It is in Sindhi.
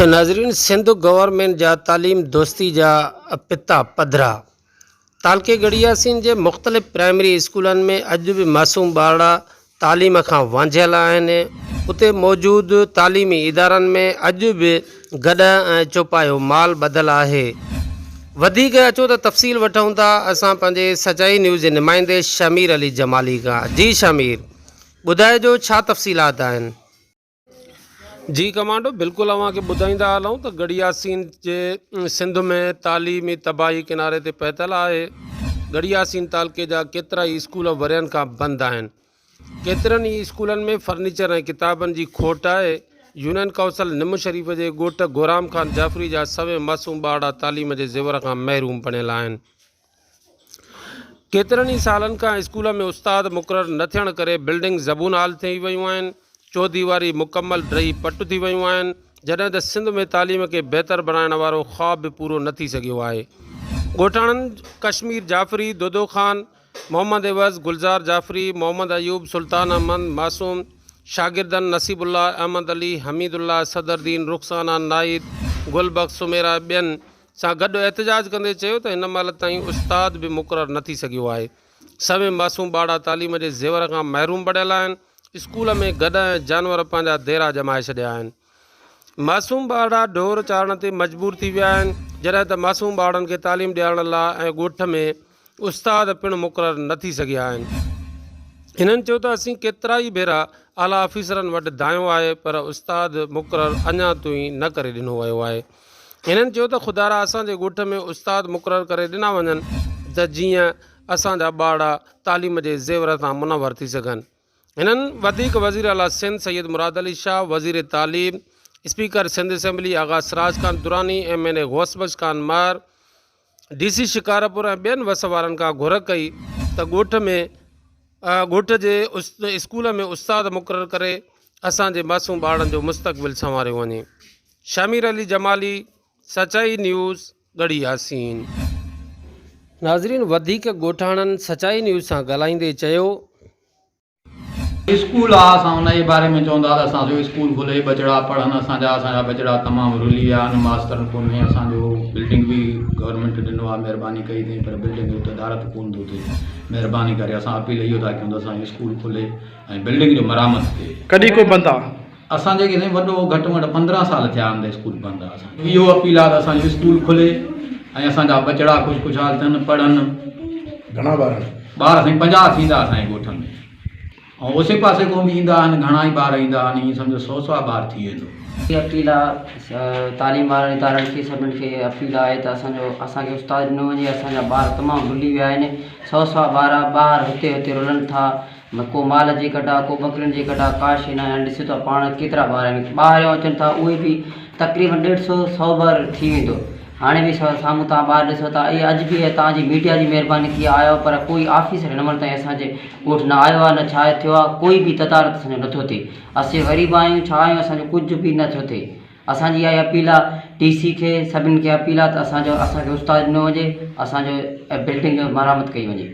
ناظرين سنڌ گورنمينٽ جا تعليم دوستي جا پتا پڌرا تعلقي ڳڙهي ياسين جي مختلف پرائمري اسڪولن ۾ اڄ به معصوم ٻارڙا تعليم کان وانجهيل آهن اتي موجود تعليمي ادارن ۾ اڄ به گڏهه ۽ چوپايو مال ٻڌل آهي وڌيڪ اچو ته تفصيل وٺون ٿا اسان پنهنجي سچائي نيوز جي نمائندي شهمير علي جمالي کان جي شهمير ٻڌائجو ڇا تفصيلات آهن. جي ڪمانڊو بلڪل اوهان کي ٻڌائيندا هلون ته ڳڙهي ياسين جي سنڌ ۾ تعليمي تباهي ڪناري تي پهتل آهي ڳڙهي ياسين تعلقي جا ڪيترائي اسڪول ورهين کان بند آهن ڪيترن ئي اسڪولن ۾ فرنيچر ۽ ڪتابن جي کوٽ آهي يونين ڪائونسل نم شريف جي ڳوٺ گهرام خان جعفري جا سوين معصوم ٻارڙا تعليم جي زيور کان محروم بڻيل آهن ڪيترن ئي سالن کان اسڪول ۾ استاد مقرر نه ٿيڻ ڪري بلڊنگ زبون حال ٿي ويون آهن، چوديواري مڪمل ڊهي پٽ ٿي ويون آهن، جڏهن ته سنڌ ۾ تعليم کي بهتر بڻائڻ وارو خواب به پورو نه ٿي سگهيو آهي. ڳوٺاڻن ڪشمير جعفري، دودو خان، محمد عوض، گلزار جعفري، محمد ايوب، سلطان احمد، معصوم شاگردن نصيب الله، احمد علي، حميد الله، صدر دين، رخسانه، ناهيد، گل بخش سميرا ٻين سان گڏ احتجاج ڪندي چيو ته هن مهل تائين استاد به مقرر نه ٿي سگهيو آهي، سوين معصوم ٻارڙا تعليم جي زيور کان محروم بڻيل آهن، اسڪول ۾ گڏهه ۽ جانور پنهنجا ديرا ڄمائي ڇڏيا آهن، معصوم ٻارڙا ڍور چارڻ تي مجبور ٿي ويا آهن، جڏهن ته معصوم ٻارڙن کي تعليم ڏيارڻ لا ۽ ڳوٺ ۾ استاد پڻ مقرر نه ٿي سگهيا آهن. هنن چيو ته اسين ڪيترائي ڀيرا اعليٰ آفيسرن وٽ دانهيو آهي پر استاد مقرر اڃا تائين نه ڪري ڏنو ويو آهي. هنن چيو ته خدارا اسان جي ڳوٺ ۾ استاد مقرر ڪري ڏنا وڃن ته جيئن اسان جا ٻارڙا تعليم جي زيور سان منور ٿي سگهن. هنن وڌيڪ وزير اعليٰ سنڌ سيد مراد علي شاهه، وزير تعليم، speaker Sindh assembly Agha Siraj Khan Durrani, M N A Ghaus Bakhsh Khan Mahar, D C Shikarpur ۽ ٻين وس وارن کان گهر ڪئي ته ڳوٺ ۾ ڳوٺ جي اسڪول ۾ استاد مقرر ڪري اسان جي معصوم ٻارڙن جو مستقبل سنواريو وڃي. شهمير علي جمالي، سچائي نيوز، ڳڙهي ياسين. ناظرين وڌيڪ ڳوٺاڻن سچائي نيوز سان ڳالهائيندي چيو. اسڪول آ اسان ان جي باري ۾ چوندا ته اسان جو اسڪول کلي ٻچڙا پڙهن اسان جا اسان جا ٻچڙا تمام رلي ويا آهن ماستر ڪونهي اسان جو بلڊنگ به گورنمينٽ ڏنو آ مهرباني ڪئي اٿئي پر بلڊنگ جو تدارڪ ڪون ٿو ٿئي مهرباني ڪري اسان اپيل اهو ٿا ڪيون ته اسان جو اسڪول کلي ۽ بلڊنگ جو مرامت ٿئي. ڪڏهن ڪو بند آ. اسان جي کي سائين وڏو گهٽ ۾ گهٽ 15 سال ٿيا آهن ته اسڪول بند آ اسان جو اهو اپيل آ ته اسان جو اسڪول کلي ۽ اسان جا ٻچڙا خوش خوشحال ٿين پڙهن. گهڻا ٻار آهن؟ ٻار سائين 50 ٿيندا اسان جي ڳوٺ ۾. ۽ اوسي پاسي کان به ايندا آهن گهڻا ئي ٻار ايندا آهن ائين سمجهو سو سوا ٻار ٿي ويندو. هي اپيل آ تعليم وارن ادارن کي سڀن کي اپيل آهي ته اسان جو اسان کي استاد ڏنو وڃي اسان جا ٻار تمام رلي ويا آهن سو سوا ٻار ٻاهر هتي هتي رلن ٿا ڪو مال جي ڪڍا ڪو ٻڪرين جي ڪڍا ڪا شي ناهي هاڻي ڏسو ٿا پاڻ ڪيترا ٻار آهن ٻاهريون اچن ٿا اهي به تقريبن ڏيڍ سو سو ٻار ٿي ويندو هاڻي به سامهون توهان ٻار ڏسو ٿا اهي اڄ به توهان جي ميڊيا جي مهرباني ٿي آيو پر ڪوئي آفيسر هن مهل تائين اسان جي ڳوٺ نه آيو آهي نه ڇا ٿيو آهي ڪوئي به تدارڪ اسان جو نٿو ٿئي اسين غريب آهيون ڇا آهيون اسان جو ڪجهه به نٿو ٿئي اسان جي اها اپيل آهي ڊي سي کي سڀني کي اپيل آهي ته اسان جو اسان کي استاد ڏنو وڃي اسان جو بلڊنگ جو مرمت ڪئي وڃي.